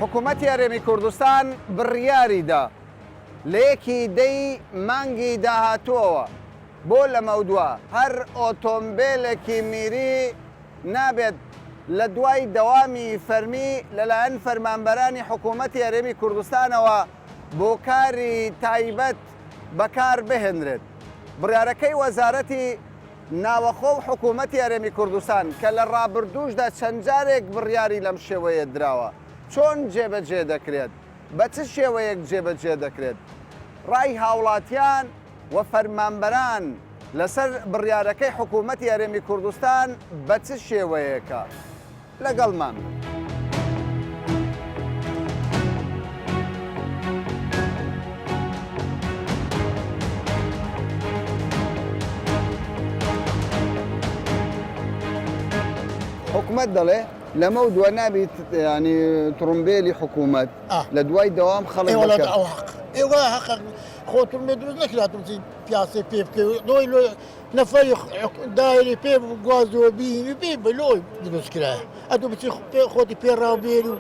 حکوومەتی هەرێمی کوردستان بڕیاریدا لە یەکی دەی مانگی داهاتووەوە بۆ لەمەودوا هەر ئۆتۆمبێلێکی میری نابێت لە دوای دەوامی فەرمی لەلایەن فەرمانبەرانی حکوومەتی هەرێمی کوردستانەوە بۆ کاری تایبەت بەکار بهێنرێت. بڕیارەکەی وەزارەتی ناوەخۆ و حکوومەتی هەرێمی کوردستان کە لە ڕابردووشدا چەند جارێک بڕیاری لەم شێوەیە دراوە، چۆن جێبەجێ دەکرێت؟ بە چ شێوەیەک جێبەجێ دەکرێت؟ ڕای هاوڵاتیان و فەرمانبەران لەسەر بڕیارەکەی حکوومەتی هەرێمی کوردستان بە چ شێوەیەکە؟ لەگەڵمان بن. حکومەت دەڵێ لەمەو دوا نابیت ینی تڕمبێلی حکوومەت لە دوای دەوام خەڵک ئێوە حەق خۆ ترمێ دروست نەکرا پیاسەی پێ بکەی لۆی لۆی نەفەری دایری پێ گوازەوە بینی پێ بە لۆی دروست کرایە ئەتو بچی پێ خۆتی پێ ڕاو بێری و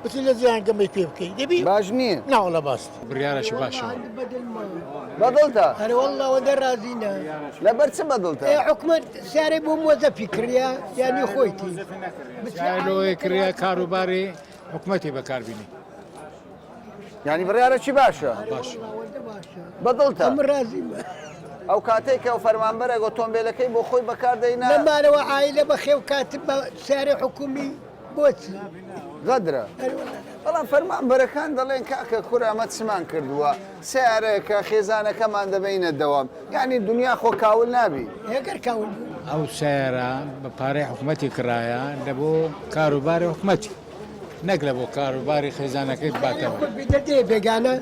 بچی لە زیان گەمەی پێ بکەی دەبی باش نییە ناوەڵە باست بڕیارێکی باشە بەدڵتە ئەرێ والله وەدە ڕازینە لەبەر چ بەدڵتە ئێ حکومەت سارەی بۆ مۆزەفی کڕیا یانی خۆیتی لۆی کڕیا کاروباری حکومەتی بەکاربینی یانی بڕیارەکی باشە باش بەدڵتە ئەم ڕازیمە ئەو کاتێک کە فەرمانبەرێک ئۆتۆمبیلەکەی بۆ خۆی بەکاردەینا لە مالەوە عایلە بەخێو کاتب بە سیارەی حکومی بۆچی غەدرە بەڵام فەرمانبەرەکان دەڵێن کاکە کورە ئەمە چمان کردووە سیارەیەکە خێزانەکەمان دەبینە دەوام یعنی دنیا خۆ کاول نابی ئەگەر کاول بوو ئەو سیارە بە پارەی حکومەتی کڕایە لە بۆ کاروباری حکومەتی نەک لە بۆ کاروباری خێزانەکەی باتەوە. دەدرێ بێگانە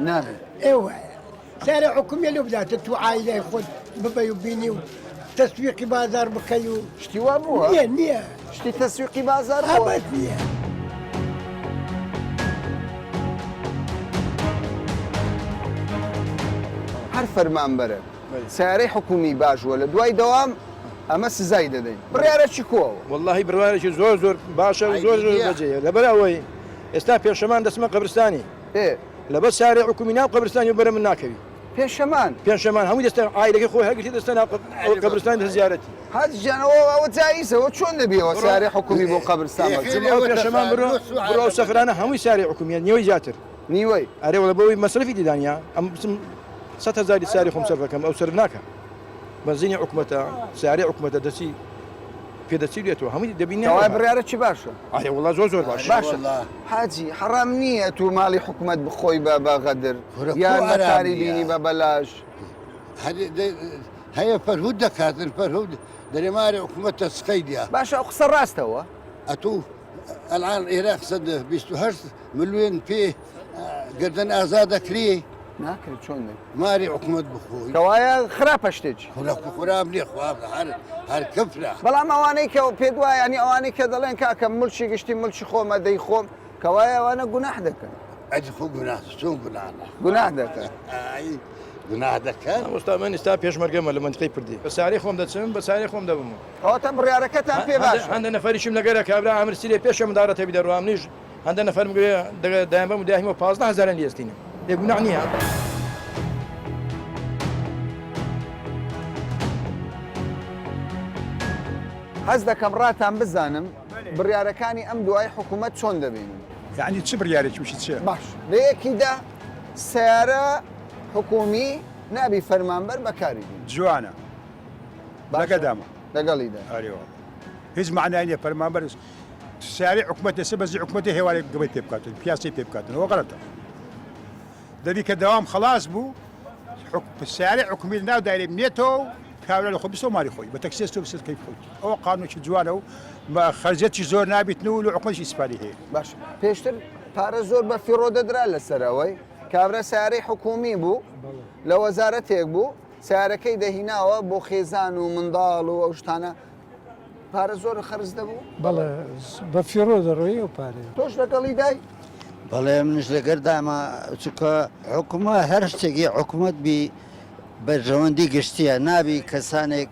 نابێ. ئێوە سارە حکومیە لۆ بداتە تو عایلای خۆت ببەی و بینی و تەسویقی بازار بکەی و شتی وا بووە؟ نییە نییە شتی تەسویقی بازار بووە؟ ئەبەد نییە. هەر فەرمانبەرێک سەیارەی حکومی باش وە لە دوای دەوام ئەمە سزای دەدەین بڕیارەکی کووە؟ وەڵاهی بڕیارێکی زۆر زۆر باشە و زۆر زۆر بەجێیە لەبەر ئەوەی ئێستا پێشەمان دەچمە قەبرستانی ئێ لەبەر سارەی حکومی ناو قەبرستانی بەرە من ناکەوی پێشەمان پێشەمان هەموو دەستە عایلەکەی خۆی هەگرتی دەستە ناو قەبرستانی دەست زیارەتی حاجی گیان ئەوە ئەوە جائیزە ئەوە چۆن دەبیەوە سارەی حکومی بۆ قەبرستان بەچێ؟ ئەو پێشەمان بڕۆ بڕۆ ئەو سەفرانە هەمووی سارەی حکومیە نیوەی زیاتر نیوەی ئەرێ وەڵا بەوەی مەسرەفی تێدانە ئەم بچم سەت هەزاری ساری خۆم سەرف ئەکەم ئەو سەرف ناکا بەنزینی حکومەتە سیارەی حکومەتە دەچی پێ دەچی لێتەوە هەمووی دەبینی کەوایە بڕیارە چی باشە ئەرێ وەڵا زۆر زۆر باشە باشە حاجی حەڕام نییە تو ماڵی حکومەت بخۆی بە بە غەدر کورە یان کو ئەرام بەکاری نییە؟ بینی بە بەلاش هەیە فەرهود دەکاتن فەرهود دەرێ ماری حکومەتە سقەی دیا باشە ئەو قسە ڕاستەوە ئەتوو الان عێراق 128 ملیۆن پێ گەردەن ئازاد دەکرێ؟ ناکرێت چۆن دەکرێت؟ ماری حکومەت بخۆی. کەوایە خراپە شتێکی. خورا خراپ نییە خوا هەر هەر کفرە. بەڵام ئەوانەی کە پێت وایە یانی ئەوانەی کە دەڵێن کاکە ملکی گشتی ملکی خۆمە دەیخۆم کەوایە ئەوانە گوناح دەکەن. ئەدی خۆ گوناح چۆن گوناح ناکەن؟ گوناح دەکەن. ئای گوناح دەکەن. مامۆستا من ئیستا پێشمەرگەمە لە مەنتقەی پردێ بە سارەی خۆم دەچم بە سارەی خۆم دەبم. کەواتە بڕیارەکەتان پێ باشە. هەندە نەفەریشم لەگەرە کابرا ئامر سیرێ پێشە مدارە تەبی دەڕوا منیش هەندە نەفەرم گرێ دەگە دایان بەم و داهیمەوە 15 هەزاریان لێ ئەستینم ئێ گوناح نییە؟ حەز دەکەم ڕاتان بزانم بڕیارەکانی ئەم دوای حکوومەت چۆن دەبینن؟ یەعنی چ بڕیارێکی وشی چیە؟ باش لە یەکیدا سەیارە حکوومی نابی فەرمانبەر بەکاری بینی. جوانە لەگەدامە. لەگەڵیدا. ئەرێ وەڵا هیچ مەعنای نیە فەرمانبەر سیارەی حکومەت ئێستا بەزی حکومەتی هێوارێک گەمەی پێ بکاتن پیاسەی پێ بکاتن ئەوە غەڵەتە دەبی کە دەوام خەڵاس بوو سیارەی حکومی لە ناو دایرەی بنێتەوە و کابرا لە خۆ بستەوە مالی خۆی بە تەکسێستەوە بسێت کەیف خۆی ئەوە قانونێکی جوانە و خەرجەتی زۆر نابیتن و لە حکومەتیش ئیسفادەی هەیە. باش پێشتر پارە زۆر بە فیڕۆ دەدرا لەسەر ئەوەی کابرا سیارەی حکومی بوو لە وەزارەتێک بوو سیارەکەی دەهیناوە بۆ خێزان و منداڵ و ئەو شتانە پارە زۆر خەرج دەبوو؟ بەڵێ بە فیڕۆ دەڕۆی ئەو پارەیە. تۆش لەگەڵی دای؟ بەڵێ منیش لەگەردامە چونکە حکومە هەر شتێکی حکومەت بی بەرژەوەندی گشتیە نابی کەسانێک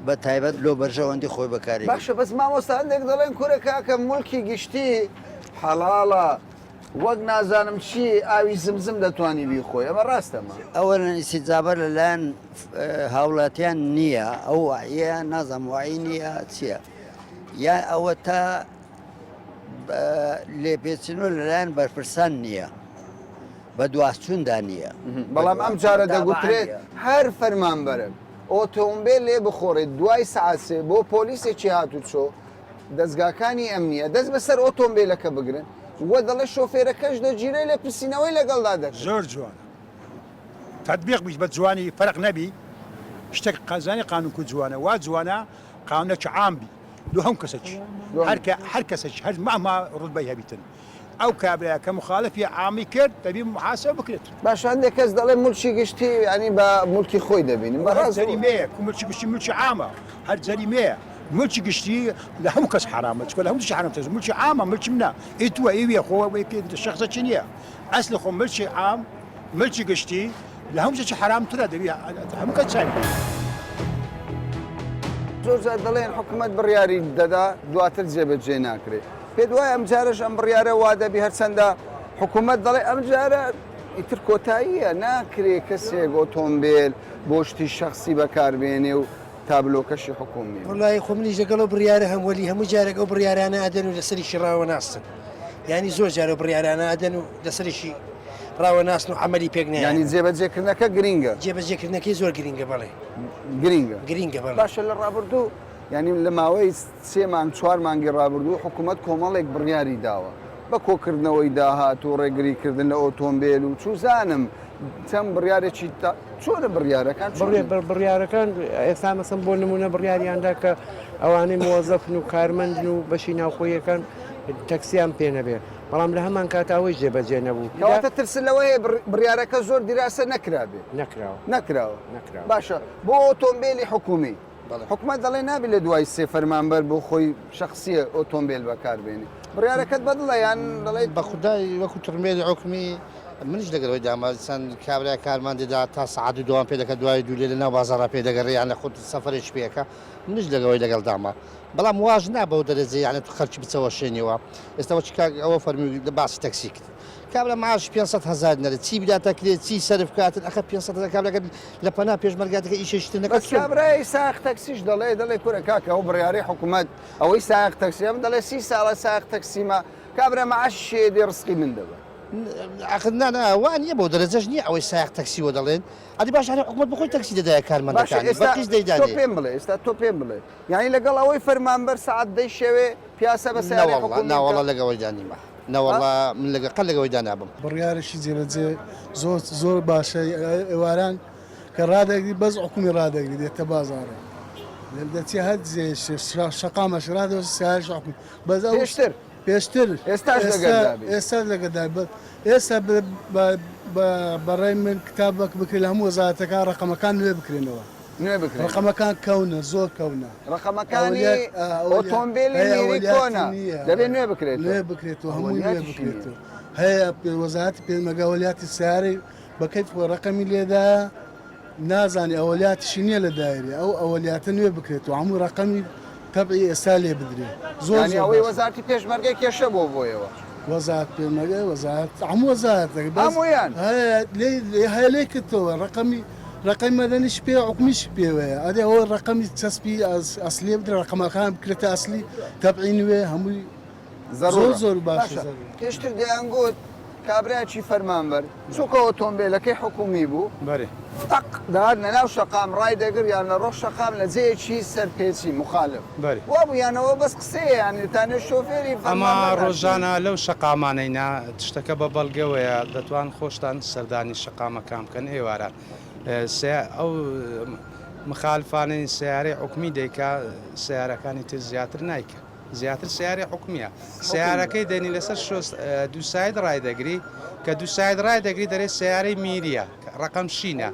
بە تایبەت لۆ بەرژەوەندی خۆی بەکاری باشە بەس مامۆستا هەندێک دەڵێن کورە کاکە موڵکی گشتی. حەڵاڵە وەک نازانم چی ئاوی زمزم دەتوانی بیخۆی ئەمە ڕاستە ئەمە؟ ئەوەلەن ئیستیجابە لەلایەن هاوڵاتیان نییە ئەو وەعیە نازانم وەعی نییە چییە یان ئەوە تا لێپێچینەوە لەلایەن بەرپرسان نییە بە دواچووندا نییە بەڵام ئەم جارە دەگوترێت هەر فەرمانبەرێک ئۆتۆمبێل لێ بخۆڕێت دوای سەعات سێ بۆ پۆلیسێکی هاتوچۆ دەزگاکانی ئەمنیە دەست بەسەر ئۆتۆمبێلەکە بگرن و دەڵێ شۆفێرەکەش دەگیرێ لێپرسینەوەی لەگەڵدا دەکرێت. زۆر جوانە تەتبیق بیت بە جوانی فەرق نەبی شتێک قەزانی قانون کو جوانە وا جوانە قانونێکی عام بی لۆ هەموو کەسێکی هەر کە هەر کەسێکی هەر مەهما ڕوتبەی هەبیتن ئەو کابرایە کە مخالفی عامی کرد دەبی محاسبە بکرێت. باشە هەندێک کەس دەڵێ مولکی گشتی یانی بە مولکی خۆی دەبینم بە هەر ڕاست جەریمەیە کو مولکی گشتی مولکی عامە هەر جەریمەیە مولکی گشتی لە هەموو کەس حەرامە چونکە لە هەموو شتێ حەرامترە مولکی عامە مولکی منە ئی تووە ئی ویە خۆ شەخسەکی نییە ئەسلی خۆ مولکی عام مولکی گشتی لە هەموو شتێکی حەرامترە دەبی هەموو کەس چاوی پێ زۆر جار دەڵێن حکومەت بڕیاری دەدا دواتر جێبەجێ ناکرێت پێت وایە ئەمجارەش ئەم بڕیارە وا دەبی هەرچەندە حکوومەت دەڵێ ئەمجارە ئیتر کۆتاییە ناکرێ کەسێک ئۆتۆمبێل بۆ شتی شەخسی بەکاربێنێ و تابلۆکەشی حکومی. وەڵایی خۆ منیش لەگەڵ ئەو بڕیارە هەم وەلی هەموو جارێک ئەو بڕیارانە ئەدەن و لەسەریشی ڕاوە ناستن یانی زۆر جار ئەو بڕیارانە ئەدەن و لەسەریشی ڕاوە ناستن و عەمەلی پێک نایەن. یانی جێبەجێکردنەکە گرینگە. جێبەجێکردنەکەی زۆر گرینگە بەڵێ. گرینگە. گرینگە بەڵێ. باشە لە ڕابردوو یانی لە ماوەی سێ مانگ چوار مانگی ڕابردوو حکوومەت کۆمەڵێک بڕیاری داوە بە کۆکردنەوەی داهات و ڕێگریکردن لە ئۆتۆمبێل و چوزانم چەند بڕیارێکی چۆنە بڕیارەکان بڕیارەکان ئێستا مەسم بۆ نمونە بڕیاریاندا کە ئەوانەی مۆزەفن و کارمەندن و بەشی ناوخۆیەکان تەکسیان پێ نەبێ بەڵام لە هەمان کاتاوەی جێبەجێ نەبوو کەواتە ترس لەوە هەیە بڕیارەکە زۆر دیراسە نەکرابێ نەکراوە نەکراوە باشە بۆ ئۆتۆمبیلی حکومی حکومەت دەڵێ نابێ لە دوای سێ فەرمانبەر بۆ خۆی شەخسیە ئۆتۆمبێل بەکار بێنێ بڕیارەکەت بەدڵە یان دەڵێ بە خودای وەکو تڕمێلی حکومی منیش لەگەڵەوەی دامە چەند کابرا کارمان دەدا تا سەعات و دوان پێ دەکە دوای دوو لێ لە ناو بازاڕا پێ دەگەڕێ یان لە خود سەفەرێکی پێ ئەکا منیش لەگەڵەوەی لەگەڵ دامە بەڵام واش نا بەو دەرەجەی یعنی تو خەلکی بچەوە شێنیەوە ئێستا وەکی کاک ئەوە فەرمی باسی تەکسی کرد کابرا معاش 500 هەزار نەرێ چی بداتە کرێ چی سەرف کاتن ئەخە 500 هەزار کابرا گەر لە پەنا پێشمەرگاتەکە ئیشێکی تر نەکات بەس کابرای سایەق تەکسیش دەڵێ دەڵێ کورە کاکە ئەو بڕیارەی حکومەت ئەوەی سایەق تەکسی ئەم دەڵێ سی ساڵە سایەق تەکسیمە کابرا معاشی شێ دێ ڕزقی من دەبا. ئەخر نا نا وا نییە بەو دەرەجەش نییە ئەوەی سایەق تەکسی وە دەڵێن ئەدی باش هەر حکومەت بخۆی تەکسی دەدایە باشە کارمەندەکانی ئێستا بەقیش تۆ دەیدانێ پێم بڵێ ئێستا تۆ پێم بڵێ یانی لەگەڵ ئەوەی فەرمانبەر سەعات دەی شەوێ پیاسە بە سەیارەی نەوەڵڵا حکومی ناوەڵڵا بکا؟ لەگەڵەوەیدا نیمە نەوەڵڵا من لەگە قەت لەگەڵەوەیدا نابم. بڕیارێکی جێبەجێ زۆر زۆر باشە ئێواران کە ڕادەگری بەس حکومی ڕادەگری دێتە بازاڕێ دەچێ هەر شەقامەش ڕادەوەستی سەیارەش حکومی بەس ئەو پێشتر پێشتر ئێستاش لەگەلدا بی. ئێستاش لەگەلدا بی ئێستا بەڕای من کتابەک بکرێت لە هەموو وەزارەتەکان ڕەقەمەکان نوێ بکرێنەوە. نوێ بکرێنەوە. ڕەقەمەکان کەونە زۆر کەونە. ڕەقەمەکانی ئۆتۆمبێلی میری کۆنە دەبێ نوێ بکرێتەوە. نوێ بکرێتەوە هەمووی نوێ بکرێتەوە. هەیە وەزارەتی پێشمەرگە ئەوەلیاتی سەیارەی بە کەیف خۆی ڕەقەمی لێدایە نازانی ئەوەلیاتیشی نییە لە دایرێ ئەو ئەوەلیاتە نوێ بکرێتەوە هەموو ڕەقەمی تەبعی ئێستا لێ بدرێ زۆر یانی زۆر ئەوەی باشە. وەزارەتی پێشمەرگە کێشە بۆ بۆیەوە. وەزارەت پێشمەرگە وەزارەت هەموو وەزارەتەکە بەس هەموویان. هەیە لێی هەیە لێی کردەوە ڕەقەمی ڕەقەمی مەدەنیشی پێوە حکومیشی پێوەیە ئەرێ ئەوە ڕەقەمی چەسپی ئەسلیە بدرێ ڕەقەمەکان بکرێتە ئەسلی تەبعی نوێ هەمووی زۆر زەرورە زۆر باشە باشە زەرورە. پێشتر دەیانگوت کابرایەکی فەرمانبەر چونکە ئۆتۆمبێلەکەی حکومی بوو بەرێ. تەق دەهاتنە ناو شەقام ڕایدەگرت یان لە ڕۆخ شەقام لە جێیەکی سەرپێچی مخالف بەرێ. وابوو یان ئەوە بەس قسەیە یانی تانێ شۆفێری ئەمە فەرمانبەر هاتبوو. ڕۆژانە لەو شەقامانەینا شتەکە بە بەڵگەوەیە دەتوان خۆشتان سەردانی شەقامەکان بکەن ئێواران سێ ئەو مخالفانەی سەیارەی حکومی دەیکا سەیارەکانی تر زیاتر نایکا. زیاتر سەیارەی حکومیە سەیارەکەی دەنی لەسەر شۆست دووساید ڕایدەگری کە دووساید ڕایدەگری دەرێ سەیارەی میریە ڕقم شینە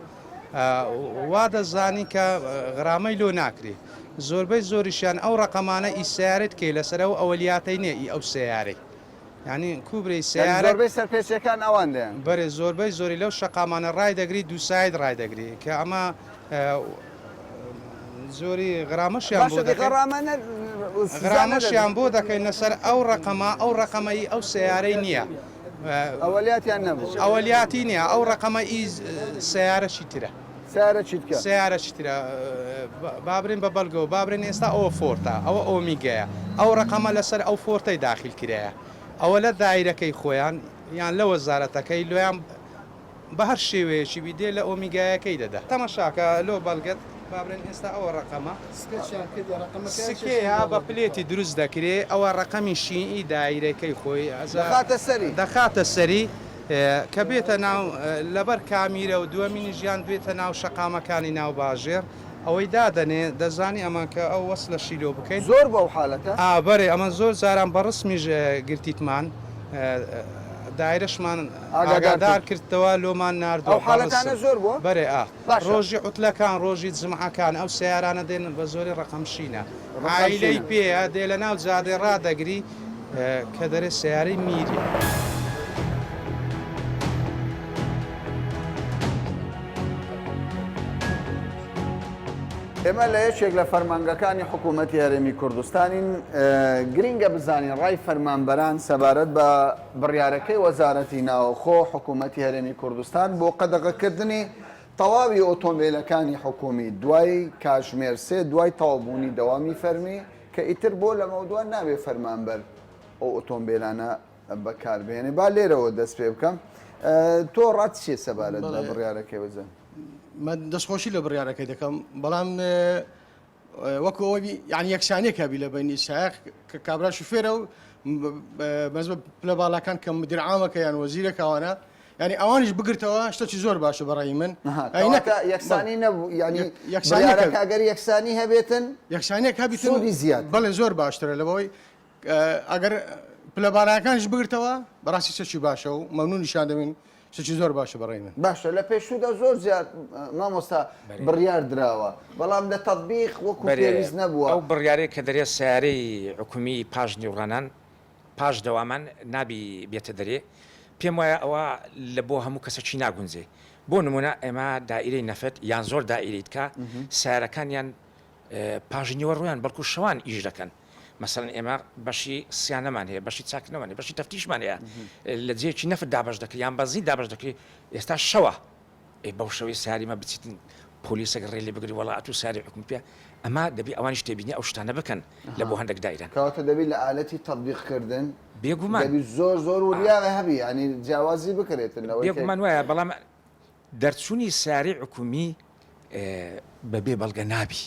وا دەزانی کە غرامەی لۆ ناکری زۆربەی زۆریشیان ئەو ڕقەمانە ئی سیارەت کەی لەسەر ئەو ئەوەلیاتەی نیە ئی ئەو سەیارەی یانی کوبرەی سەیارە زۆربەی سەرپێچیەکان ئەوان دەیان. بەرێ زۆربەی زۆری لەو شەقامانە ڕای دەگری دووساید ڕای دەگری کە ئەمە زۆری غرامەشیان بۆ باشە دەکەن. غەرامە نە غرامەشیان بۆ دەکەین لەسەر ئەو ڕەقەمە، ئەو ڕەقەمە ئی ئەو سەیارەی نییە. ئەوەلیاتیان نەبوو. ئەوەلیاتی نییە، ئەو ڕەقەمە ئی سەیارەکی ترە. سەیارەکی تکە. سەیارەکی ترە. با برێن بە بەڵگەوە، با برێن ئێستا ئەوە فۆرتە، ئەوە ئۆمیگەیە، ئەو ڕەقەمە لەسەر ئەو فۆرتەی داخیل کرایە. ئەوە لە دایرەکەی خۆیان یان لە وەزارەتەکەی لۆیان بە هەر شێوەیەکی بی دێ لە ئۆمیگایەکەی دەدا. تەمەشاکە لۆ بەڵگەت با برێن ئێستا ئەوە ڕەقەمە سکەیە بە پلێتی دروست دەکرێ ئەوە ڕەقەمی شینی دایرەکەی خۆی دەخاتە سەری. دەخاتە سەری کە بێتە ناو لەبەر کامیرە و دووەمینیش یان بێتە ناو شەقامەکانی ناو باژێڕ ئەوەی دادەنێ دەزانی ئەمە کە ئەو وەسلەشی لۆ بکەین. زۆر بوو ئەو حالەتە؟ ئا بەرێ ئەمە زۆر جاران بە ڕسمیش گرتیتمان دایرەشمان ئاگادار کردتەوە لۆمان ناردوە ئەو حالەتانە زۆر بووە؟ بەرێ ئا ڕۆژی عوتلەکان ڕۆژی جمعەکان ئەو سەیارانە دێن بە زۆری ڕەقەم شینە عایلەی پێیە دێ لە ناو جادەی ڕادەگری کە دەرێ سەیارەی میریە. ئێمە لە یەکێک لە فەرمانگەکانی حکوومەتی هەرێمی کوردستانین، گرینگە بزانین ڕای فەرمانبەران سەبارەت بە بڕیارەکەی وەزارەتی ناوەخۆ حکوومەتی هەرێمی کوردستان بۆ قەدەغەکردنی تەواوی ئۆتۆمبیلەکانی حکوومی دوای کاژمێر سێ دوای تەواوبوونی دەوامی فەرمی کە ئیتر بۆ لەمەودوا نابێ فەرمانبەر ئەو ئۆتۆمبیلانە بەکاربهێنێ با لێرەوە دەست پێ بکەم تۆ ڕات چیە سەبارەت بە بڕیارەکەی وەزارەت؟ من دەستخۆشی لە بڕیارەکەی دەکەم بەڵام وەکو ئەوەی یعنی یەکسانیەک هەبی لە بینی سایەق کە کابرا شوفێرە و بەس بە پلە باڵاکان کە مدیر عامەکە یان وەزیرەکە ئەوانە یعنی ئەوانیش بگرتەوە شتێکی زۆر باشە بەڕای من ئەی نەک یەکسانی نەبوو یعنی یەکسانیەکە ئەگەر یەکسانی هەبێتن یەکسانیەک هەبیتن سوودی زیاد بەڵێ زۆر باشترە لەبەوەی ئەگەر پلە باڵاکانیش بگرتەوە بەڕاستی شتێکی باشە و مەمنونیشان دەبین شتێکی زۆر باشە بەڕای من. باشە لە پێشوودا زۆر زیاد مامۆستا بڕیار دراوە بەڵام لە تەتبیق وەکو پێویست نەبووە. ئەو بڕیارەی کە دەرێ سەیارەی حکومی پاش نیوڕانان پاش دەوامان نابی بێتە دەرێ پێم وایە ئەوە لە بۆ هەموو کەسەکی ناگونجێ بۆ نمونە ئێمە دائیرەی نەفت یان زۆر دائیرەی تکە سەیارەکانیان پاش نیوەڕۆیان بەڵکو شەوان ئیش دەکەن مەسەلەن ئێمە بەشی سیانەمان هەیە بەشی چاکردنەوەمان هەیە بەشی تەفتیشمان هەیە لە جێیەکی نەفت دابەش دەکرێت یان بەنزین دابەش دەکرێت ئێستا شەوە ئێ بەو شەوەی ساریمە بچیتن پۆلیسێک ڕێ لێ بگری وەڵا ئەتوو ساری حکومی پێ ئەمە دەبی ئەوانیش تێبینی ئەو شتانە بکەن لە بۆ هەندێک دایرەن. کەواتە دەبی لە ئالەتی تەتبیق کردن بێگومان دەبی زۆر زۆر وریا هەبی یانی جیاوازی بکرێتن لەوەی کە بێگومان وایە بەڵام دەرچوونی سیارەی حکومی بەبێ بەڵگە نابی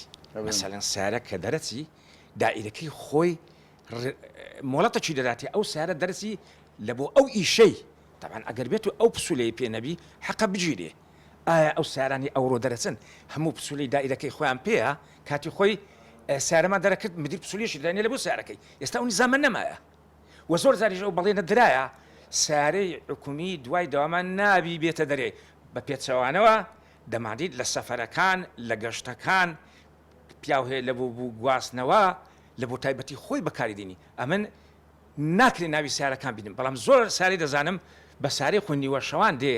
مەسەلەن سیارە کە دەرەچی دائیرەکەی خۆی مۆڵەتەکی دەداتێ ئەو سیارە دەرسی لە بۆ ئەو ئیشەی تەبعەن ئەگەر بێت و ئەو پسولەی پێ نەبی حەقە بگیرێ ئایا ئەو سیارانی ئەوڕۆ دەرەچن هەموو پسولی دائیرەکەی خۆیان پێیە کاتی خۆی سیارەمان دەرەکرد مدیر پسولیشی دەنێ لە بۆ سیارەکەی ئێستا ئەو نیزامە نەمایە وە زۆر جاریش ئەو بەڵێنە درایە سەیارەی حکومی دوای دەوامان نابی بێتە دەرێ بە پێچەوانەوە دەماندیت لە سەفەرەکان لە گەشتەکان پیاو هەیە لە بۆ بوو گواستنەوە لە بۆ تایبەتی خۆی بەکاری دێنی ئەمن ناکرێ ناوی سیارەکان بینم بەڵام زۆر ساری دەزانم بە سارەی خۆی نیوە شەوان دێ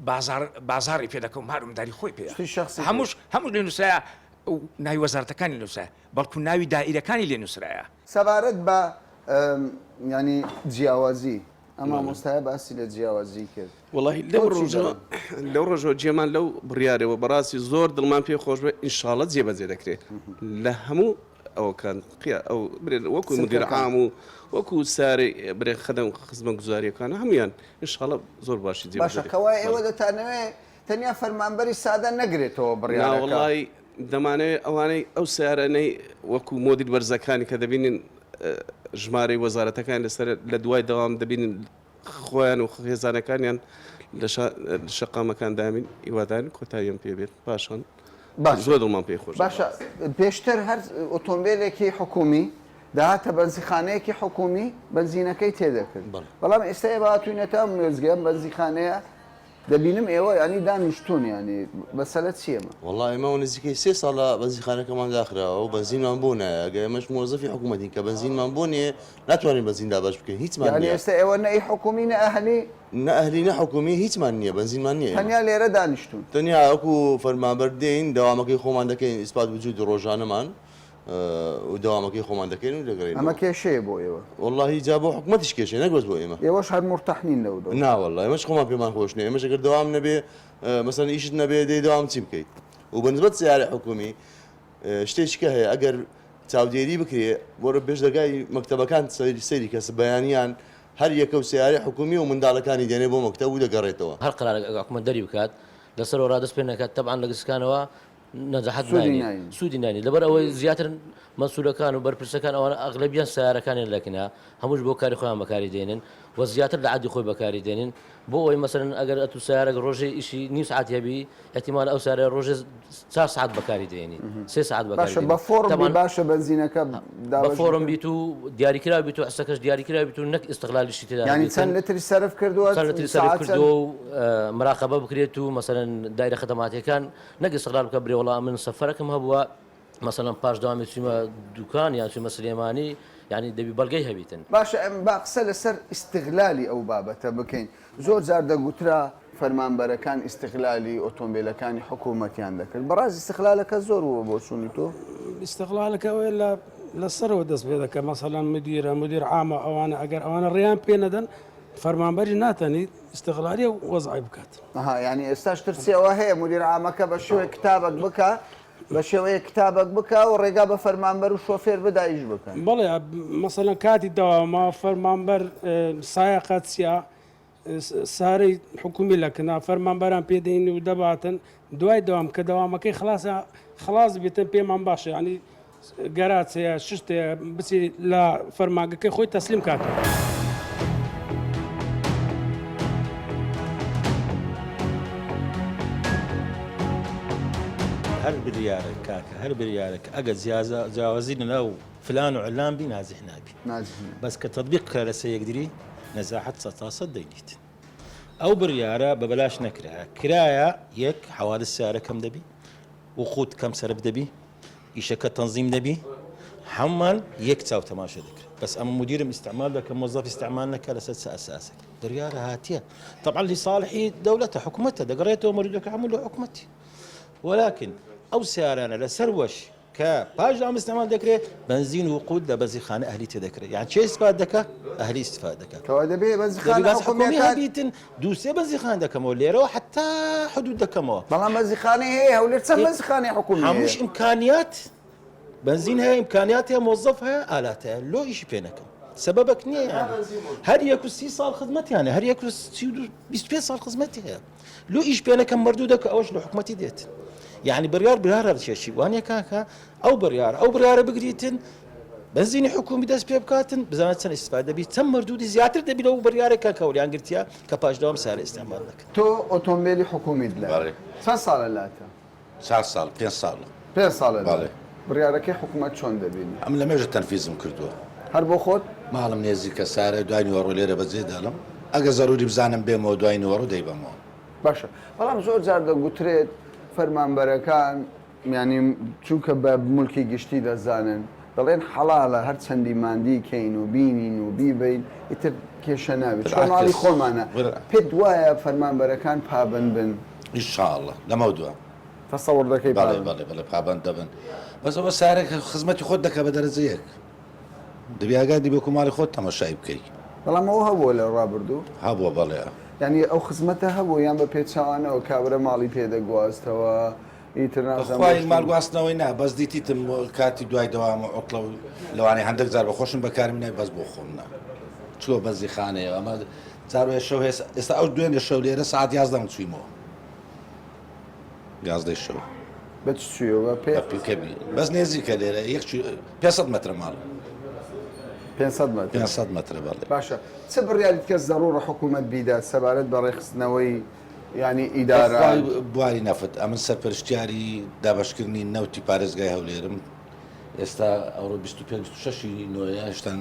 بازار بازاڕی پێ دەکەم مار و مداری خۆی پێ هەمووش هەموو لێ نووسایە ناوی وەزارەتەکانی نووسایە بەڵکو ناوی دائیرەکانی لێ نووسرایە. سەبارەت بە یانی جیاوازی ئەم مامۆستایە باسی لە جیاوازی کرد. وەڵاهی لەو ڕۆژەوە لەو ڕۆژەوە جێمان لەو بڕیارەوە بەڕاستی زۆر دڵمان پێ خۆش بێ ئینشاڵە جێبەجێ دەکرێت لە هەموو ئەوەکان قیا ئەو برێن وەکو مدیر عام و وەکو سارەی برێن خەدەم خزمەتگوزاریەکان هەمویان ئینشاڵە زۆر باشی جێبەجێ باشە کەوایە ئێوە دەتانەوێ تەنیا فەرمانبەری سادە نەگرێتەوە بڕیارەکە؟ ناوەڵای دەمانەوێت ئەوانەی ئەو سەیارانەی وەکو مۆدیل بەرزەکانی کە دەبینین ژمارەی وەزارەتەکان لەسەر لە دوای دەوام دەبینین خۆیان و خێزانەکانیان لە شەقامەکان دامین هیوادارین کۆتاییان پێ بێت پاشان زۆر دڵمان پێی خۆش باشە پێشتر هەر ئۆتۆمبیلێکی حکومی دەهاتە بەنزیخانەیەکی حکومی بەنزینەکەی تێدەکرد بەڵام ئێستا ئێمە هاتوینەتە ئەم وێستگە ئەم بەنزیخانەیە دەبینم ئێوە یانی دانیشتوون یانی مەسەلە چیە مە. وەڵا ئێمە نزیکەی سێ ساڵە بەنزینخانەکەمان داخراوە و بەنزینمان بۆ نایە ئەگەر ئێمەش مۆزەفی حکوومەتین کە بەنزینمان بۆ نییە ناتوانین بەنزین دابەش بکەین هیچمان یانی نییە ئێستا ئێوە نە ئی حکوومی نە ئەهلی؟ نە ئەهلی نە حکوومی هیچمان نییە بەنزینمان نییە ئێمە. تەنیا لێرە دانیشتوون؟ تەنیا وەکوو فەرمانبەر دێین دەوامەکەی خۆمان دەکەین ئیسپات وجودی ڕۆژانەمان. و دەوامەکەی خۆمان دەکەین و دەگەڕێینەوە. ئەمە کێشەیە بۆ ئێوە؟ وەڵاهی جا بۆ حکومەتیش کێشەیە نەک بەس بۆ ئێمە. ئێوەش هەر مورتاح نین لەو دۆخە؟ نا وەڵا ئێمەش خۆمان پێمان خۆش نییە، ئێمەش ئەگەر دەوام نەبێ مەسەلەن ئیشت نەبێ دەی دەوام چی بکەیت؟ و بە نسبەت سەیارەی حکومی شتێکی کە هەیە ئەگەر چاودێری بکرێ بۆرە پێش دەرگای مەکتەبەکان سەیری کە بەیانیان هەر یەکە و سەیارەی حکومی و منداڵەکانی دێنێ بۆ مەکتەب و دەگەڕێتەوە. هەر قەرارێک ئەگەر حکومەت دەری بکات لەسەرەوە ڕادەست پێ نەکات تەبعەن لە گسکانەوە نەجاحەت سوودی ناینێ ناینێ. سوودی ناینێ لەبەر ئەوەی زیاتر مەسولەکان و بەرپرسەکان ئەوانە ئەغلەبیان سەیارەکانیان لەکنە هەمووش بۆ کاری خۆیان بەکاری دێنن و زیاتر لە عەدی خۆی بەکاری دێنن بۆ ئەوەی مەسەلەن ئەگەر ئەتوو سەیارەک ڕۆژێ ئیشی نیو سەعاتی هەبی ئیحتیمالە ئەو سەیارە ڕۆژێ چار سەعات بەکاری دێنی سێ سەعات بەکاری باشە دێنی بە فۆڕم بی تەبعەن باشە بەنزینەکە بە دابەش فۆڕم بکەن؟ بیت و دیاریکراو بیت و حسەکەش دیاریکراو بیت و نەک ئیستغلالیشی تێدا یانی هەبیتن چەند لتری سەرف کردووە چەند لتری سەرف سەعات چەند؟ کردووە و مراقەبە بکرێت و مەسەلەن دایرە خەدەماتیەکان نەک ئیستغلال بکە برێ وەڵا من سەفەرەکم هەبووە مەسەلەن پاش دەوامی چوومە دوکان یان چوومە سلێمانی یانی دەبی بەڵگەی هەبیتن. باشە ئەم با قسە لەسەر ئیستغلالی ئەو بابەتە بکەین زۆر جار دەگوترا فەرمانبەرەکان ئیستغلالی ئۆتۆمبیلەکانی حکوومەتیان دەکرد بەڕاست ئیستغلالەکە زۆر بووە بۆچوونی تۆ؟ ئیستغلالەکە ئەوەیە لە لە سەرەوە دەست پێ دەکە مەسەلەن مدیرە مدیر عامە ئەوانە ئەگەر ئەوانە ڕێیان پێ نەدەن فەرمانبەری ناتەنیت ئیستغلالی ئەو وەزعی بکات. ئەها یانی ئێستاش ترسی ئەوە هەیە مدیر عامەکە بە شێوەیەک کتابەک بکا بە شێوەیەک کتابەک بکا و ڕێگا بە فەرمانبەر و شۆفێر بدا ئیش بکەن. بەڵێ مەسەلەن کاتی دەوامە فەرمانبەر سایەقە چیا سارەی حکومی لەکنا فەرمانبەران پێ دەین و دەباتن دوای دەوام کە دەوامەکەی خلاصە خلاص بێتن پێمان باشە ینی گەراج هەیە شت هەیە بچی لە فەرمانگەکەی خۆی تەسلیم کاتەوە. هەر بریارێک کاکە هەر بریارێک ئەگەر جیاوازی لەناو فلان و علان بی نازح نابی بەس کە تطبیق کرا لەسەر یەکدری نەزاحەت سە تا سەد دەینیت ئەو بریارە بە بەلاش نەکرایە کرایە یەک حەوادث سیارە کەم دەبی وقود کەم سەرف دەبی ئیشەکە تەنزیم دەبی هەموومان یەک چاو تەماشا دەکرێت بەس ئەمە مدیرم ئیستعمال دەکە مۆزەف ئیستعمال نەکە لەسەر چ ئەساسێک بڕیارە هاتیە طبعا لصالحی دەولەتە حکومەتە دەگەڕێتەوە مردوەکە هەموو لە حکومەتی ولكن ئەو سیارانە لەسەر وەش کە پاش دام استعمال دەکرێت بەنزین و قوت لە بەنزینخانە ئەهلی تێ دەکرێت یان چێ استفاد دەکە ئەهلی استفاد دەکە کەوا دەبێ بەنزینخانە حکومیەکان هەبیتن دوو سێ بەنزینخانە دەکەمەوە لێرەوە حتا حدود دەکەمەوە. بەڵام بەنزینخانەی هەیە هەولێر چەند بەنزینخانەی حکومی هەیە؟ هەمووش ئیمکانیات بەنزین هەیە ئیمکانیات هەیە مۆزەف هەیە ئالات هەیە لۆ ئیشی پێ نەکەم سەبەبەک نییە یانی هەر یەک و سی ساڵ خزمەتیانە هەر یەک و 25 ساڵ خزمەتی هەیە لۆ ئیش پێ نەکەم مردوو دەکە ئەوەش لە حکومەتی دێت یعنی بڕیار بڕیارە بچێکی وانە کاکە ئەو بڕیار ئەو بڕیارە بگریتن بەنزینی حکومی دەست پێ بکاتن بزانە چەند ئیستفادە دەبی چەند مردوودی زیاتر دەبی لەو بڕیارێک کە کەوریان گرتیە کە پاش دەوام سارە ئیستعمال نەکەن. تۆ ئۆتۆمبێلی حکومیت لایە بەڵێ. چەند ساڵە لاتە؟ چار ساڵ پێنج ساڵە. پێنج ساڵە لاتە. بەڵێ. بڕیارەکەی حکومەت چۆن دەبینی؟ ئەمن لە مێژە تەنفیزم کردووە. هەر بۆ خۆت؟ ماڵم نێزیکە سارە دوای نیوەڕۆ لێرە بەجێ دەهێڵم ئەگەر زەروری بزانم بێمەوە دوای نیوەڕۆ دەیبەمەوە. باشە بەڵام زۆر جار دەگوترێت فەرمانبەرەکان یانی چونکە بە مولکی گشتی دەزانن دەڵێن حەڵاڵە هەر چەندی ماندی کەین و بینین و بیبەین ئیتر کێشە نابێت چونکە ماڵی بالعکس خۆمانە پێت وایە فەرمانبەرەکان پابەند بن؟ ان شاء اللە لەمەو دوا. تەسەوڕ دەکەی بەڵێ پابەند؟ بەڵێ بەڵێ پابەند دەبن بەس ئەوە سارێک خزمەتی خۆت دەکا بە دەرەجە یەک دەبی ئاگات لێ بێ وەکو ماڵی خۆت تەمەشای بکەی. بەڵام ئەوە هەبووە لە ڕابردوو؟ هەبووە بەڵێ. یانی ئەو خزمەتە هەبوو یان بە پێچەوانەوە کابرا ماڵی پێ دەگواستەوە ئیتر نازانم بەخوای بۆ ماڵ شتێک. گواستنەوەی نا بەس دیتیتم کاتی دوای دەوام و عوتڵە و لەوانەیە هەندەک جار بە خۆشم بەکارم نای بەس بۆ خۆم نا چووە بەنزیخانەیە ئەمە جار وایە شەو هەیە ئێستا ئەو دوێنێ شەو لێرە سەعات 11 من چوویمەوە یازدەی شەو بە چ چوویەوە بە پێ؟ بە پیکەبی بەس نێزیکە لێرە یەک 500 مەترە ماڵم 500 مەتر 500 مەترە بەڵێ باشە چ بڕیاریت کە زەڕوڕە حکوومەت بیدات سەبارەت بە ڕێکخستنەوەی یانی ئیدارە؟ بەخوای بواری نەفت ئەمن سەرپەرشتیاری دابەشکردنی نەوتی پارێزگای هەولێرم ئێستا ئەوڕۆ 25 26 نۆیە هێشتا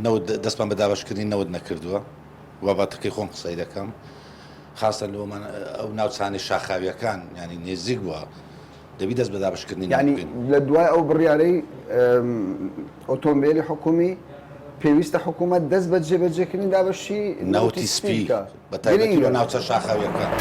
نەوت دەستمان بە دابەشکردنی نەوت نەکردووە بابەتەکەی خۆم قسەی دەکەم خاستە لەومان ئەو ناوچانەی شاخاویەکان ینی نێزیک بووە دەبی دەست بە دابەشکردنی نەوت یانی بکەین. لە دوای ئەو بڕیارەی ئۆتۆمبێلی حکومی پێویستە حکوومەت دەست بە جێبەجێکردنی دابەشی نەوتی نەوتی سپی سپی بکا. بە تایبەتی لۆ گرینگە. ناوچە شاخاویەکان.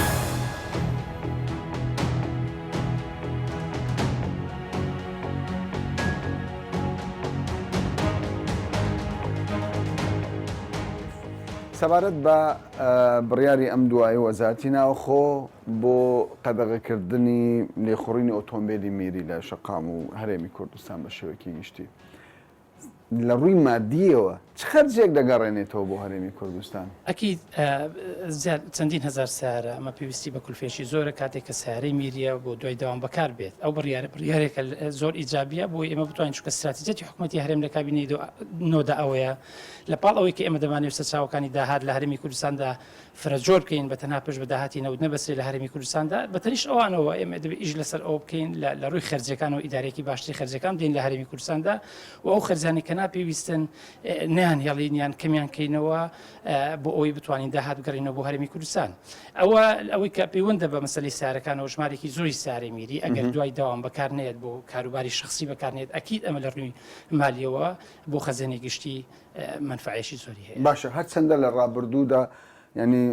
سەبارەت بە بڕیاری ئەم دوایی وەزارەتی ناوخۆ بۆ قەدەغەکردنی لێخوڕینی ئۆتۆمبێلی میری لە شەقام و هەرێمی کوردستان بە شێوەیەکی گشتی لە ڕووی مادییەوە چ خەرجێک دەگەڕێنێتەوە بۆ هەرێمی کوردستان؟ ئەکید زیاد چەندین هەزار سەیارە، ئەمە پێویستی بە کولفەیەکی زۆرە کاتێک کە سەیارەی میرییە بۆ دوای دەوام بەکار بێت. ئەو بڕیارە بڕیارێکە زۆر ئیجابییە بۆی ئێمە بتوانین چونکە ستراتیجیەتی حکومەتی هەرێم لە کابینەی نۆدا ئەوەیە لە پاڵ ئەوەی کە ئێمە دەمانەوێت سەرچاوەکانی داهات لە هەرێمی کوردستاندا فرەجۆر بکەین بە تەنها پشت بە داهاتی نەوت نەبەسترێت لە هەرێمی کوردستاندا بە تەنیشت ئەوانەوە ئێمە دەبێت ئیش لەسەر ئەوە بکەین لە ڕووی خەرجیەکانەوە ئیدارەیەکی باشتری خەرجیەکان بدەین لە هەرێمی کوردستاندا و ئەو خەرجانەی کە ناپێویستن نەیان هێڵین یان کەمیان کەینەوە بۆ ئەوەی بتوانین داهات بگەڕینەوە بۆ هەرێمی کوردستان ئەوە ئەوەی کە پەیوەندە بە مەسەلەی سارەکانەوە ژمارێکی زۆری سارەی میری ئەگەر دوای داوام بەکار نێت بۆ کاروباری شخصی بەکارنێت ئەکید ئەمە لە ڕووی مالیەوە بۆ خەزێنەی گشتی مەنفەعەیەکی زۆری هەیە. باشە هەرچەندە لە ڕابردوودا یانی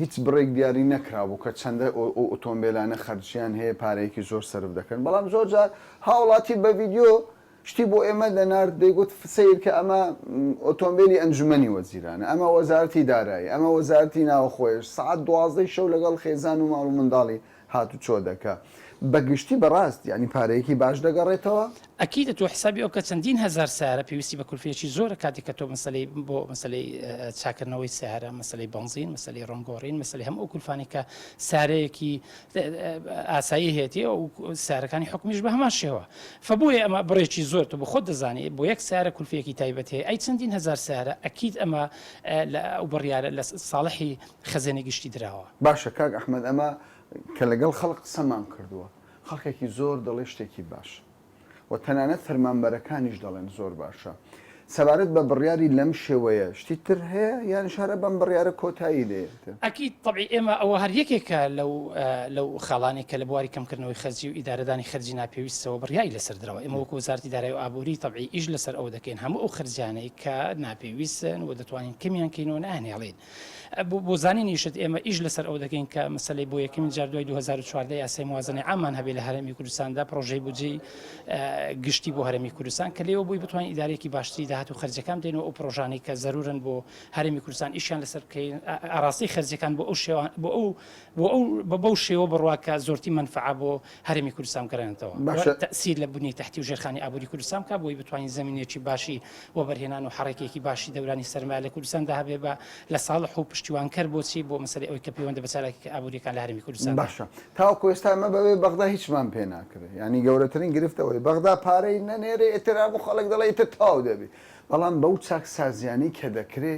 هیچ بڕێک دیاری نەکرابوو کە چەندە ئەو ئۆتۆمبێلانە خەرجیان هەیە پارەیەکی زۆر سەرف دەکەن بەڵام زۆر جار هاوڵاتی بە ڤیدیۆ شتی بۆ ئێمە دەنارد دەیگوت سەیر کە ئەمە ئۆتۆمبێلی ئەنجومەنی وەزیرانە ئەمە وەزارەتی دارایی ئەمە وەزارەتی ناوخۆیە سەعات دوازدەی شەو لەگەڵ خێزان و ماڵ و منداڵی هاتوچۆ دەکا بە گشتی بەڕاست یانی پارەیەکی باش دەگەڕێتەوە؟ ئەکیدە تۆ حسابی ئەو بکە چەندین هەزار سەیارە پێویستی بە کولفەیەکی زۆرە کاتێک کە تۆ مەسەلەی بۆ مەسەلەی چاکردنەوەی سەیارە مەسەلەی بەنزین مەسەلەی ڕۆن گۆڕین مەسەلەی هەموو ئەو کولفانەی کە سارەیەکی ئاسایی هەیەتی ئەو سارەکانی حکومیش بە هەمان شێوە فەبۆیە ئەمە بڕێکی زۆر تۆ بە خۆت دەزانی بۆ یەک سارە کولفەیەکی تایبەت هەیە ئەی چەندین هەزار سارە ئەکید ئەمە لە ئەو بڕیارە لە ساڵحی خەزێنەی گشتی دراوە. باشە کاک ئەحمەد ئەمە کە لەگەڵ خەڵک قسەمان کردووە خەڵکێکی زۆر دەڵێ شتێکی باشە و تەنانەت فەرمانبەرەکانیش دەڵێن زۆر باشە سەبارەت بە بڕیاری لەم شێوەیە شتی تر هەیە یانیش هەر بەم بڕیارە کۆتایی دێت؟ ئەکید تەبعی ئێمە ئەوە هەر یەکێکە لەو لەو خاڵانەی کە لە بواری کەمکردنەوەی خەرجی و ئیدارەدانی خەرجی ناپێویستەوە بڕیاری لەسەر دراوە ئێمە وەکو وەزارەتی دارایی و ئابووری تەبعی ئیش لەسەر ئەوە دەکەین هەموو ئەو خەرجیانەی کە ناپێویستن و دەتوانین کەمیان کەینەوە نایانهێڵین بۆ زانینیشت ئێمە ئیش لەسەر ئەوە دەکەین کە مەسەلەی بۆ یەکەمین جار دوای 2014 یاسای موازنەی عامان هەبێ لە هەرێمی کوردستاندا پرۆژەی بودجەی گشتی بۆ هەرێمی کوردستان کە لێوە بۆی بتوانین ئیدارەیەکی باشتری داهات و خەرجەکان بدەین و ئەو پرۆژانەی کە زەرورن بۆ هەرێمی کوردستان ئیشیان لەسەر بکەین ئاراستەی خەرجەکان بۆ ئەو شێوە بۆ ئەو بۆ ئەو بەو شێوە بڕوا کە زۆرتی مەنفعە بۆ هەرێمی کوردستان بگەڕێنێتەوە باشە. تەئسیر لە بنیەی تەحتی و ژێرخانی ئابووری کوردستان بکات بۆی بتوانین زەمینەیەکی باشی وەبەرهێنان و حەڕەکەیەکی باشی دەورانی سەرمایە لە کوردستاندا هەبێ بە لە ساڵح و پشتیوانکەر بۆ چی بۆ مەسەلەی ئەوەی کە پەیوەندە بە چالاکیە ئابووریەکان لە هەرێمی کوردستاندا. باشە تاوەکو ئێستا ئێمە بەبێ بەغدا هیچمان پێ ناکرێ یانی گەورەترین گرفت ئەوەیە بەغدا پارەی نەنێرێ ئیتر هەموو خەڵک دەڵێ ئیتر تەواو دەبی بەڵام بەو چاکسازیانەی کە دەکرێ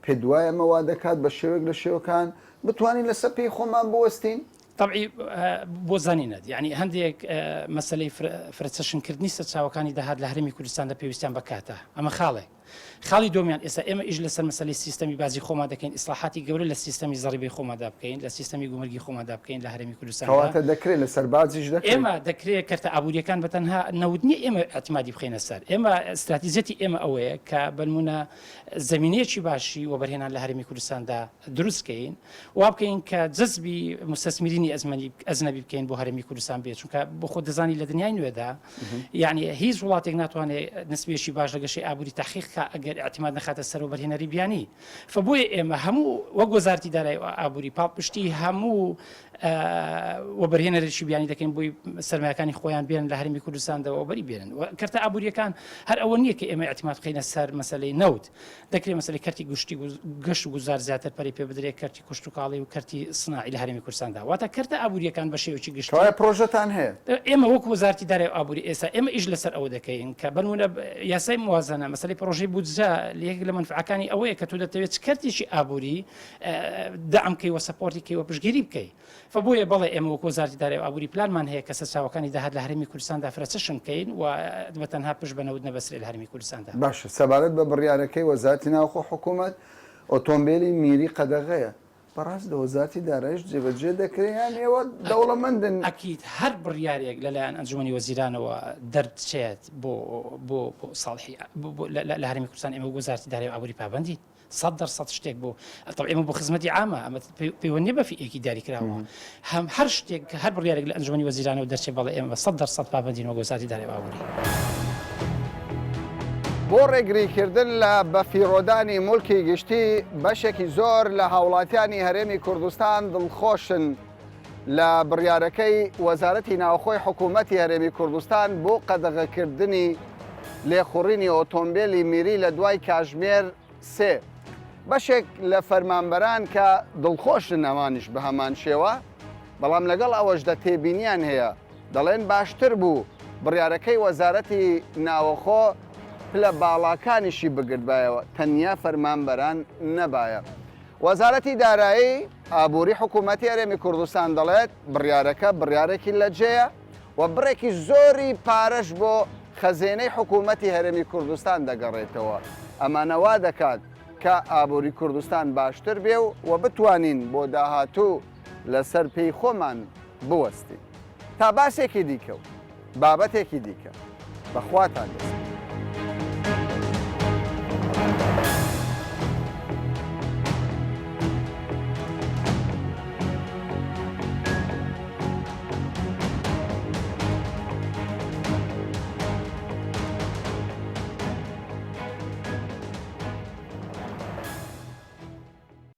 پێت وایە ئەمە وا دەکات بە شێوەیەک لە شێوەکان بتوانین لەسەر پێی خۆمان بوەستین؟ تەبعی بۆ زانینت یانی هەندێک مەسەلەی فرەچەشنکردنی سەرچاوەکانی داهات لە هەرێمی کوردستاندا پێویستیان بە کاتە ئەمە خاڵێک خاڵی دووەمیان ئێستا ئێمە ئیش لەسەر مەسەلەی سیستەمی باجی خۆمان دەکەین ئیسلاحاتی گەورە لە سیستەمی زەڕیبەی خۆماندا بکەین لە سیستەمی گومرگی خۆماندا بکەین لە هەرێمی کوردستاندا کەواتە دەکرێت لەسەر باجیش دەکرێت؟ ئێمە دەکرێت کەرتە ئابوورییەکان بە تەنها نەوت نییە ئێمە ئیعتیمادی بخەینە سەر ئێمە ستراتیجیەتی ئێمە ئەوەیە کە بەنمونە زەمینەیەکی باشی وەبەرهێنان لە هەرێمی کوردستاندا دروست کەین وا بکەین کە جەزبی موستەسمیرینی ئەزمەنی ئەجنەبی بکەین بۆ هەرێمی کوردستان بێت چونکە بۆ خۆت دەزانی لە دنیای نوێدا یعنی هیچ وڵاتێک ناتوانێت نسبێکی باش لە گەشەی ئابووری تحقیق کا ئەگەر اعتماد نەخاتە سەر وەبەرهێنەری بیانی فبۆیە ئێمە هەموو وەک وەزارتی دارایی و ئابووری پاڵپشتی هەموو وەبەرهێنەرێکی بیانی دەکەین بۆی سەرمایەکانی خۆیان بێن لە هەرێمی کوردستاندا وەبەری بێنن و کەرتە ئابووریەکان هەر ئەوە نییە کە ئێمە اعتماد بخەینە سەر مەسەلەی نەوت دەکرێت مەسەلەی کەرتی گشتی گەشت و گوزار زیاتر پەرەی پێ بدرێت کەرتی کشتوکاڵی و کەرتی سناعی لە هەرێمی کوردستاندا واتە کەرتە ئابووریەکان بە شێوەیەکی گشتی کەوایە پرۆژەتان هەیە؟ ئێمە وەکو وەزارەتی دارایی و ئابووری ئێستا ئێمە ئیش لەسەر ئەوە دەکەین کە بەنمونە یاسای موازنە مەسەلەی پرۆژەی بودجە یەکێک لە مەنفعەکانی ئەوەیە کە تۆ دەتەوێت چ کەرتێکی ئابووری دەعم کەی و support ی کەی و پشتگیری بکەی. فە بۆیە بەڵێ ئێمە وەکو وەزارەتی دارایی و ئابووری پلانمان هەیە کە سەرچاوەکانی داهات لە هەرێمی کوردستاندا فرەچەشن بکەین و بە تەنها پشت بە نەوت نەبەسترێت لە هەرێمی کوردستاندا. باشە سەبارەت بە بڕیارەکەی وەزارەتی ناوخۆ حکوومەت ئۆتۆمبێلی میری قەدەغەیە بەڕاست لە وەزارەتی دارایش جێبەجێ دەکرێ یان ئێوە دەوڵەمەندن؟ ئەکید هەر بڕیارێک لەلایەن ئەنجومەنی وەزیرانەوە دەربچێت بۆ بۆ بۆ ساڵحی لە هەرێمی کوردستان ئێمە وەک وەزارەتی دارایی و ئابووری پابەندین. 100% شتێک بۆ طبعا ئێمە بۆ خزمەتی عامە ئەمە پەیوەندی بە فئەیەکی دیاریکراوە هەم هەر شتێک کە هەر بڕیارێک لە ئەنجومەنی وەزیرانەوە دەرچێ بەڵێ ئێمە بە 100% پابەندین وەک وەزارەتی دارایی و ئابووری. بۆ ڕێگریکردن لە بەفیڕۆدانی موڵکی گشتی، بەشێکی زۆر لە هاوڵاتیانی هەرێمی کوردستان دڵخۆشن لە بڕیارەکەی وەزارەتی ناوخۆی حکوومەتی هەرێمی کوردستان بۆ قەدەغەکردنی لێخوڕینی ئۆتۆمبێلی میری لە دوای کاژمێر سێ. بەشێک لە فەرمانبەران کە دڵخۆشن ئەوانیش بە هەمان شێوە، بەڵام لەگەڵ ئەوەشدا تێبینیان هەیە، دەڵێن باشتر بوو بڕیارەکەی وەزارەتی ناوەخۆ پلە باڵاکانیشی بگرتبایەوە تەنیا فەرمانبەران نەبایە. وەزارەتی دارایی ئابووری حکوومەتی هەرێمی کوردستان دەڵێت بڕیارەکە بڕیارێکی لەجێیە و بڕێکی زۆری پارەش بۆ خەزێنەی حکوومەتی هەرێمی کوردستان دەگەڕێتەوە. ئەمانە وا دەکات کە ئابووری کوردستان باشتر بێ و بتوانین بۆ داهاتوو لەسەر پێی خۆمان بوەستین. تا باسێکی دیکە و بابەتێکی دیکە بە خواتان دەسپێرم.